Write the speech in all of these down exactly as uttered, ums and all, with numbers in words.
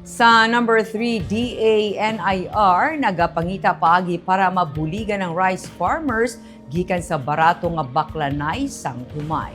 Sa number three, D A N I R nagapangita paagi para mabuligan ang rice farmers gikan sa barato nga baklanay sang humay.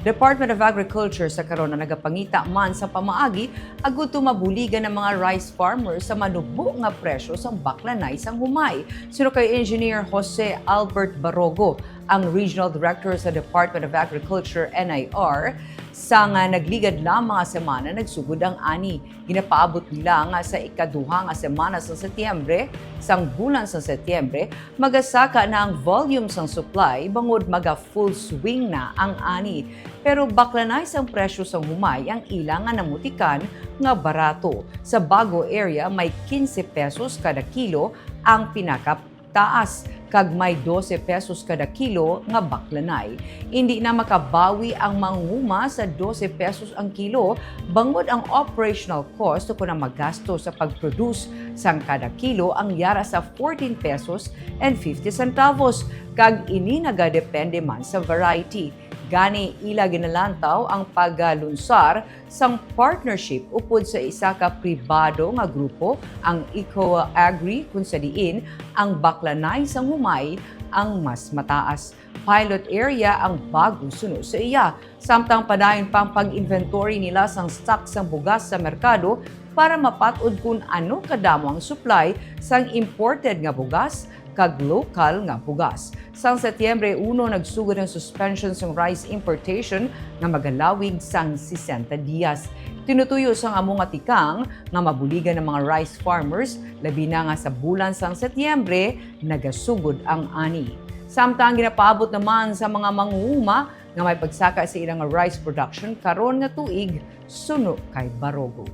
Department of Agriculture sa karon nagapangita man sa pamaagi agud to mabuligan ang mga rice farmers sa manubo nga presyo sang baklanay sang humay. Suno kay Engineer Jose Albert Barogo, ang Regional Director sa Department of Agriculture, N I R, sa nga nagligad lamang nga semana nagsugod ang ani. Ginapaabot nila nga sa ikaduha nga semana sang Setyembre, sang bulan sang Setyembre, magasaka na ang volume sang supply bangod maga full swing na ang ani. Pero baklanay sang presyo sang humay ang ila nga namutikan nga barato. Sa Bago area may quince pesos kada kilo ang pinaka taas, kag may dose pesos kada kilo nga baklanay. Indi na makabawi ang manguma sa dose pesos ang kilo, bangod ang operational cost kon ang magasto sa pag-produce sang kada kilo ang yara sa fourteen pesos and fifty centavos, kag ini nagadepende man sa variety. Gani, ila ginalantaw ang paglunsar sang partnership upod sa isa ka pribado nga grupo, ang Eco Agri, kun sa diin ang baklanay sang humay ang mas mataas. Pilot area ang bago suno sa iya. Samtang padayon pang pag-inventory nila sang stock sang bugas sa merkado para mapat-od kun ano kadamo ang supply sang imported nga bugas kag lokal nga bugas. Sang Setyembre uno, nagsugod ang suspension sang rice importation nga magalawig sang sesenta dias. Tinutuyo sang amo nga tikang nga mabuligan ang mga rice farmers, labi na nga sa bulan sang Setyembre nagasugod ang ani. Samtang ginapaabot naman sa mga manguhuma nga may pagsaka sa ilang rice production karon nga tuig, suno kay Barogo.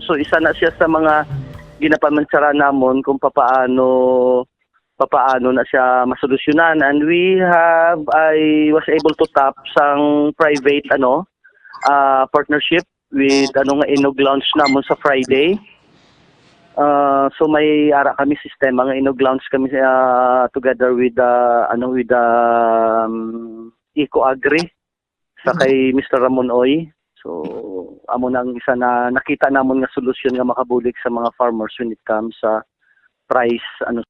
So, isa na siya sa mga ginapamansara namon kung papaano papaano na siya masolusyonan. And we have, I was able to tap sang private, ano, ah, partnership with, ano, nga inog launch namon sa Friday. Ah, so may ara kami sistema nga inog launch kami, ah, together with the, ano, with the, um, Eco Agri sa kay Mister Ramon Oy. So, amo na ang isa na nakita namon nga solusyon nga makabulig sa mga farmers when it comes sa price, ano,